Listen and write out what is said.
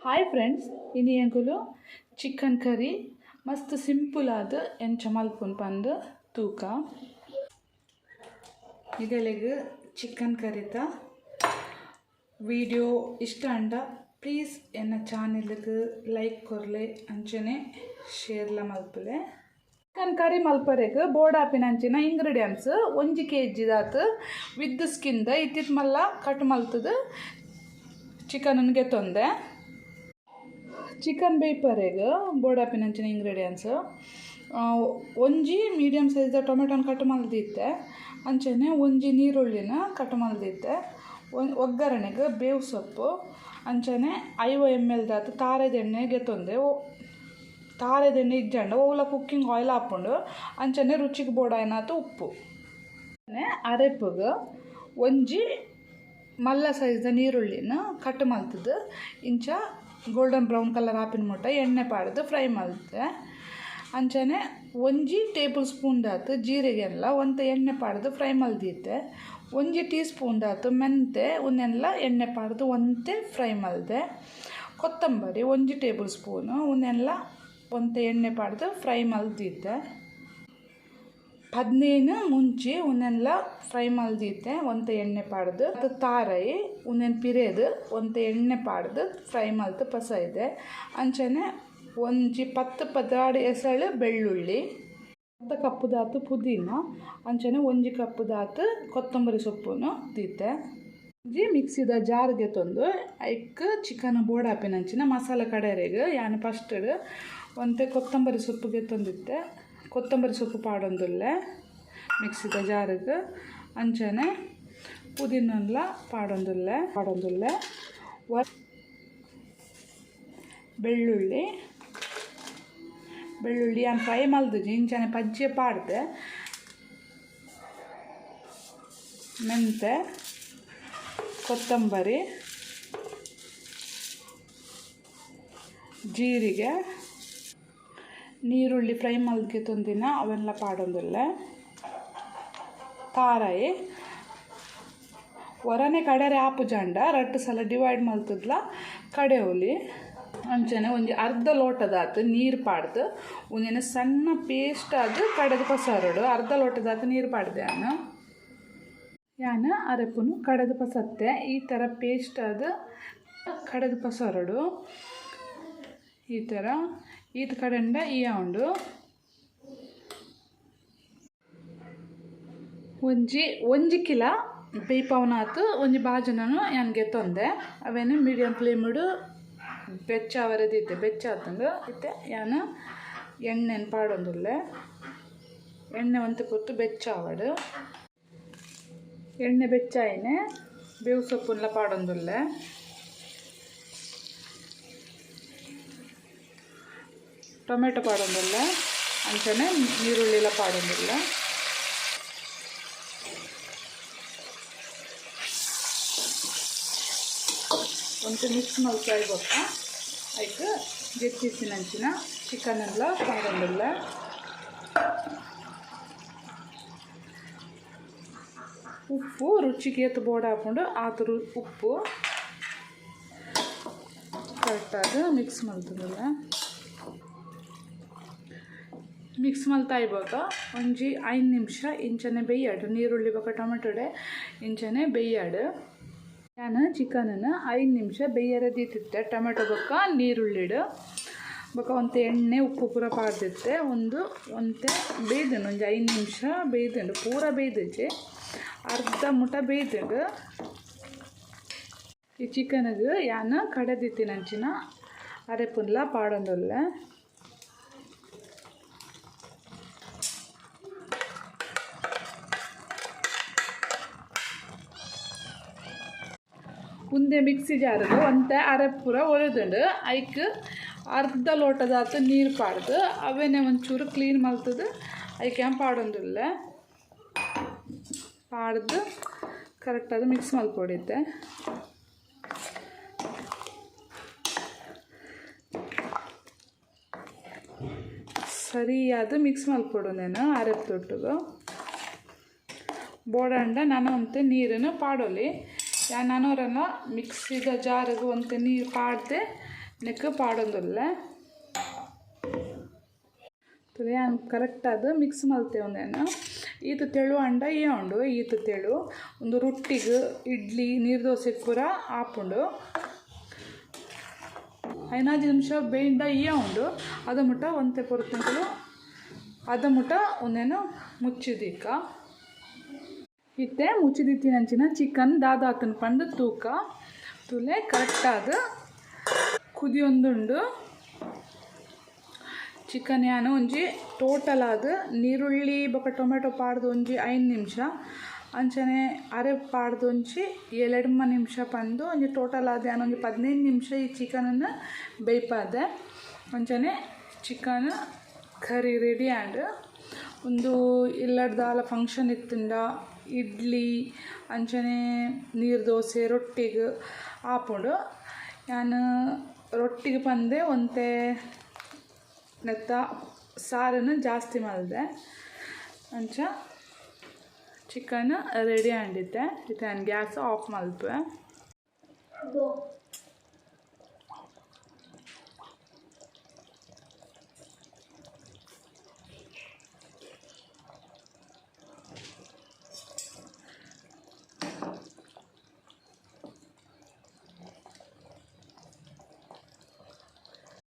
Hi friends, ಇನಿ ಎಂಕುಲು chicken curry ಮಸ್ತ್ ಸಿಂಪಲ್ ಆದ್ ಎಂಚ ಮಲ್ಪುನ್ ಪಂದ್ ತೂಕ. ನಿಗಲೆಗ್ ಚಿಕನ್ ಕರಿತ ವಿಡಿಯೋ ಇಷ್ಟ ಅಂಡ ಪ್ಲೀಸ್ ಎನ್ನ ಚಾನೆಲ್ಗ್ ಲೈಕ್ ಕೊರ್ಲೆ ಅಂಚನೆ ಶೇರ್ಲ ಮಲ್ಪುಲೆ. ಚಿಕನ್ ಕರಿ ಮಲ್ಪರೆಗ್ ಬೋಡಾಪಿನಂಚಿನ ಇಂಗ್ರೀಡಿಯೆಂಟ್ಸ್: 1 ಕೆಜಿ ದಾತ್ ವಿತ್ ಸ್ಕಿನ್ the ಇತ್ತಿತ್ ಮಲ್ಲ ಕಟ್ ಮಲ್ತುದು ಚಿಕನ್ ಗೆತ್ತೊಂದೆ. ಚಿಕನ್ ಬೇಯ್ಪರೆಗ್ ಬೋಡಾಪಿನಂಚಿನ ಇಂಗ್ರೀಡಿಯೆಂಟ್ಸ್: ಒಂಜಿ ಮೀಡಿಯಮ್ ಸೈಜ್ ಟೊಮೆಟೊನ್ ಕಟ್ ಮಲ್ದಿತ್ತೆ, ಅಂಚನೆ ಒಂಜಿ ನೀರುಳ್ಳಿನ ಕಟ್ ಮಲ್ದಿತ್ತೆ. ಒಗ್ಗರಣೆಗ್ ಬೇವು ಸೊಪ್ಪು, ಅಂಚನೆ 50 ಎಮ್ ಎಲ್ ದಾತ್ ತಾರೆದ ಎಣ್ಣೆ ಗೆತ್ತೊಂದೆ. ತಾರೆದ ಎಣ್ಣೆ ಇಜ್ಜಂಡ ಒವ್ಲ ಕುಕ್ಕಿಂಗ್ ಆಯಿಲ್ ಆಪುಂಡು. ಅಂಚನೆ ರುಚಿಗ್ ಬೋಡಾಯಿನಾತ್ ಉಪ್ಪು. ಅರೆಪುಗ್ ಒಂಜಿ ಮಲ್ಲ ಸೈಜ್ದ ನೀರುಳ್ಳಿನ ಕಟ್ ಮಲ್ತುದು ಇಂಚ ಗೋಲ್ಡನ್ ಬ್ರೌನ್ ಕಲರ್ ಆಪಿನ ಮುಟ್ಟ ಎಣ್ಣೆ ಪಾಡ್ದು ಫ್ರೈ ಮಲ್ತೆ. ಅಂಚನೆ 1 ಟೇಬಲ್ ಸ್ಪೂನ್ ದಾತ್ ಜೀರಿಗೆಲ್ಲ ಒಂತೆ ಎಣ್ಣೆ ಪಾಡ್ದು ಫ್ರೈ ಮಲ್ದಿತ್ತೆ. 1 ಟೀ ಸ್ಪೂನ್ ದಾತ್ ಮೆಂತೆ, ಉಂದೆನ್ಲ ಎಣ್ಣೆ ಪಾಡ್ದು ಒಂತೆ ಫ್ರೈ ಮಲ್ದೆ. ಕೊತ್ತಂಬರಿ 1 ಟೇಬಲ್ ಸ್ಪೂನ್, ಉಂದೆನ್ಲ ಒಂತೆ ಎಣ್ಣೆ ಪಾಡ್ದು ಫ್ರೈ ಮಲ್ದಿತ್ತೆ. 15 ಮುಂಚಿ, ಉಂದೆನ್ಲ ಫ್ರೈ ಮಲ್ದಿತ್ತೆ ಒಂತೆ ಎಣ್ಣೆ ಪಾಡ್ದು. ಅದು ತಾರೈ, ಉಂದೆನ್ ಪಿರೇದು ಒಂತೆ ಎಣ್ಣೆ ಪಾಡ್ದು ಫ್ರೈ ಮಲ್ತು ಪಸೈದೆ. ಅಂಚನೆ ಒಂಜಿ 10 12 ಎಸಳು ಬೆಳ್ಳುಳ್ಳಿ, ಅರ್ಧ ಕಪ್ಪು ದಾತು ಪುದೀನ, ಅಂಚನೆ 1 ಕಪ್ಪು ದಾತು ಕೊತ್ತಂಬರಿ ಸೊಪ್ಪುನು ದೀತೆ. ಒಂಜಿ ಮಿಕ್ಸಿದ ಜಾರ್ಗೆ ತಂದು ಐಕ್ ಚಿಕನ್ ಬೋಡಾಪಿನಂಚಿನ ಮಸಾಲೆ ಕಡೆರೆಗ್ ಯಾನ್ ಫಸ್ಟ್ ಒಂತೆ ಕೊತ್ತಂಬರಿ ಸೊಪ್ಪುಗೆ ತಂದಿತ್ತೆ. ಕೊತ್ತಂಬರಿ ಸೊಪ್ಪು ಪಾಡೊಂದುಲ್ಲೆ ಮಿಕ್ಸಿದ ಜಾರಿಗೆ. ಅಂಚನೆ ಪುದೀನನ್ಲ ಪಾಡೊಂದುಲ್ಲೆ ಪಾಡೊಂದುಲ್ಲೆ. ಬೆಳ್ಳುಳ್ಳಿ ಬೆಳ್ಳುಳ್ಳಿ ಯಾನ್ ಫ್ರೈ ಮಲ್ದುಜಿ, ಇಂಚನೆ ಪಜ್ಜೆ ಪಾಡ್ದೆ. ಮೆಂತೆ, ಕೊತ್ತಂಬರಿ, ಜೀರಿಗೆ, ನೀರುಳ್ಳಿ ಫ್ರೈ ಮಲ್ಗೆ ತೊಂದಿನ ಅವೆಲ್ಲ ಪಾಡೊಂದುಲ್ಲೆ. ತಾರಾಯಿ ಒರನೆ ಕಡೆರೆ ಆಪುಜಾಂಡ ರಡ್ಡ್ ಸಲ ಡಿವೈಡ್ ಮಲ್ತುದ್ಲ ಕಡೆವೊಲಿ. ಅಂಚನೆ ಒಂಜಿ ಅರ್ಧ ಲೋಟದಾತ್ ನೀರು ಪಾಡ್ದು ಒಂಜೆನೆ ಸಣ್ಣ ಪೇಸ್ಟ್ ಆದ್ ಕಡೆದು ಪಸರೊಡು. ಅರ್ಧ ಲೋಟದಾತ್ ನೀರು ಪಾಡ್ದೆ ಯಾನ್. ಯಾನ್ ಅರೆಪುನು ಕಡೆದು ಪಸತ್ತೆ. ಈ ಥರ ಪೇಸ್ಟ್ ಆದ್ ಕಡೆದು ಪಸರೊಡು. ಈ ಥರ ಈತ್ ಕಡೆಂಡ ಈ ಉಂಡು. ಒಂಜಿ ಒಂಜಿ ಕಿಲ ಬೇಯ್ಪಾವನಾತ್ ಒಂಜಿ ಬಾಜನನು ಯಾನ್ ಗೆತ್ತೊಂದೆ. ಅವೆನ್ ಮೀಡಿಯಮ್ ಫ್ಲೇಮ್ಡ್ ಬೆಚ್ಚ ಆವರೆ ದೀತೆ. ಬೆಚ್ಚ ಆತುಂಡು. ಇತ್ತೆ ಯಾನ್ ಎಣ್ಣೆನ್ ಪಾಡೊಂದುಲ್ಲೆ. ಎಣ್ಣೆ ಒಂತೆ ಪೊರ್ತು ಬೆಚ್ಚ ಆವಡ್. ಎಣ್ಣೆ ಬೆಚ್ಚ ಆಯಿನೆ ಬೇವು ಸೊಪ್ಪುನ್ಲ ಪಾಡೊಂದುಲ್ಲೆ. ಟೊಮೆಟೊ ಪಾಡೊಂದುಲ್ಲೆ, ಅಂಚನೆ ನೀರುಳ್ಳಿಲ ಪಾಡೊಂದುಲ್ಲೆ. ಒಂತೆ ಮಿಕ್ಸ್ ಮಲ್ಪಾಯಿ ಬೊಕ್ಕ ಐಕ್ ಜೆತ್ತಿತ್ತಿನಂಚಿನ ಚಿಕನ್ಲ ಪಾಡೊಂದುಲ್ಲೆ. ಉಪ್ಪು ರುಚಿಗೆ ಏತ್ ಬೋಡಾಪುಂಡು ಆತ್ ಉಪ್ಪು ಕರೆಕ್ಟಾದ್ ಮಿಕ್ಸ್ ಮಲ್ತೊಂದುಲ್ಲೆ. ಮಿಕ್ಸ್ ಮಲ್ತಾಯಿ ಬೊಕ್ಕ ಒಂಜಿ 5 ನಿಮಿಷ ಇಂಚನೆ ಬೇಯ್ಯಾಡು. ನೀರುಳ್ಳಿ ಬೊಕ್ಕ ಟೊಮೆಟೊಡೆ ಇಂಚನೆ ಬೇಯ್ಯಾಡು. ಯಾನ್ ಚಿಕನ್ನ್ 5 ನಿಮಿಷ ಬೇಯ್ಯರೆ ದೀತಿತ್ತೆ ಟೊಮೆಟೊ ಬೊಕ್ಕ ನೀರುಳ್ಳಿಡ್. ಬೊಕ್ಕ ಒಂತೆ ಎಣ್ಣೆ ಉಪ್ಪು ಪೂರ ಪಾಡ್ದಿತ್ತೆ. ಒಂದು ಒಂತೆ ಬೇಯ್ದುಂಡು, ಒಂಜಿ 5 ನಿಮಿಷ ಬೇಯ್ದುಂಡು. ಪೂರ ಬೇಯ್ದಿಜಿ, ಅರ್ಧ ಮುಟ ಬೇಯ್ದುಂಡು. ಈ ಚಿಕನ್ಗ್ ಯಾನ್ ಕಡೆದಿತ್ತಿನಂಚಿನ ಅರೆಪುನ್ಲ ಪಾಡೊಂದುಲ್ಲೆ. ಉಂದೆ ಮಿಕ್ಸಿ ಜಾರ್ಗ್ ಒಂತೆ ಅರೆ ಪೂರ ಒರಿದುಂಡು. ಐಕ್ ಅರ್ಧ ಲೋಟದಾತ್ ನೀರು ಪಾಡ್ದು ಅವೆನೆ ಒಂಚೂರು ಕ್ಲೀನ್ ಮಲ್ತುದು ಐಕ್ ಯಾನ್ ಪಾಡೊಂದುಲ್ಲೆ. ಪಾಡ್ದು ಕರೆಕ್ಟಾದ್ ಮಿಕ್ಸ್ ಮಲ್ಪೊಡಿತ್ತೆ. ಸರಿಯಾದ ಮಿಕ್ಸ್ ಮಲ್ಪೊಡು ಉಂದೆನ್ ಅರೆಪ್ತೊಟ್ಟುಗು. ಬೋಡಾಂಡ ನನ ಒಂತೆ ನೀರನ್ನು ಪಾಡೊಲಿ. ಯಾನ್ ನನೊರನ ಮಿಕ್ಸಿದ ಜಾರ್ಗ್ ಒಂತೆ ನೀರು ಪಾಡ್ದೆ ನೆಕ್ಕ್ ಪಾಡೊಂದುಲ್ಲೆ. ತೂಲೆ, ಯಾನ್ ಕರೆಕ್ಟಾದ್ ಮಿಕ್ಸ್ ಮಲ್ತೆ ಉಂದೆನ್. ಈತ್ ತೆಳು ಆಂಡ ಈ ಉಂಡು. ಈತ್ ತೆಳು ಉಂದು ರುಟ್ಟಿಗ್, ಇಡ್ಲಿ, ನೀರು ದೋಸೆಗ್ ಪೂರ ಆಪುಂಡು. 5 ನಿಮಿಷ ಬೇಂಡ ಈಯ ಉಂಡು. ಅದ ಮುಟ್ಟ ಒಂತೆ ಪೊರ್ತುಂಕುಲು ಅದ ಮುಟ್ಟ ಉಂದೆನ್ ಮುಚ್ಚಿದೀಕ. ಇತ್ತೆ ಮುಚ್ಚಿದಿತ್ತಿನಂಚಿನ ಚಿಕನ್ ದಾದಾತನ್ ಪಂದ್ ತೂಕ. ತೂಲೆ, ಕರೆಕ್ಟಾದ್ ಕುದಿಯೊಂದುಂಡು ಚಿಕನ್. ಯಾನ್ ಒಂಜಿ ಟೋಟಲ್ ಆದ್ ನೀರುಳ್ಳಿ ಬೊಕ ಟೊಮೆಟೊ ಪಾಡ್ದು ಒಂಜಿ 5 ನಿಮಿಷ, ಅಂಚನೆ ಅರೆ ಪಾಡ್ದು ಒಂಜಿ ಏಳೆಡ್ಮ ನಿಮಿಷ ಪಂದು ಒಂಜಿ ಟೋಟಲ್ ಆದ್ ಯಾನ್ ಒಂಜಿ 15 ನಿಮಿಷ ಈ ಚಿಕನನ್ನು ಬೇಯ್ಪಾದೆ. ಅಂಚನೆ ಚಿಕನ್ ಕರಿ ರೆಡಿ ಆಂಡ್. ಉಂದು ಇಲ್ಲಡ್ ದಾಲ ಫಂಕ್ಷನ್ ಇತ್ತುಂಡ ಇಡ್ಲಿ, ಅಂಚನೆ ನೀರು ದೋಸೆ, ರೊಟ್ಟಿಗ್ ಆಪುಂಡು. ಯಾನ್ ರೊಟ್ಟಿಗೆ ಪಂದೆ ಒಂತೆ ನೆತ್ತ ಸಾರನ್ನು ಜಾಸ್ತಿ ಮಲ್ದೆ. ಅಂಚ ಚಿಕನ್ ರೆಡಿ ಆಂಡಿತ್ತೆ. ಇತ್ತೆ ಯಾನ್ ಗ್ಯಾಸ್ ಆಫ್ ಮಲ್ಪುವೆ.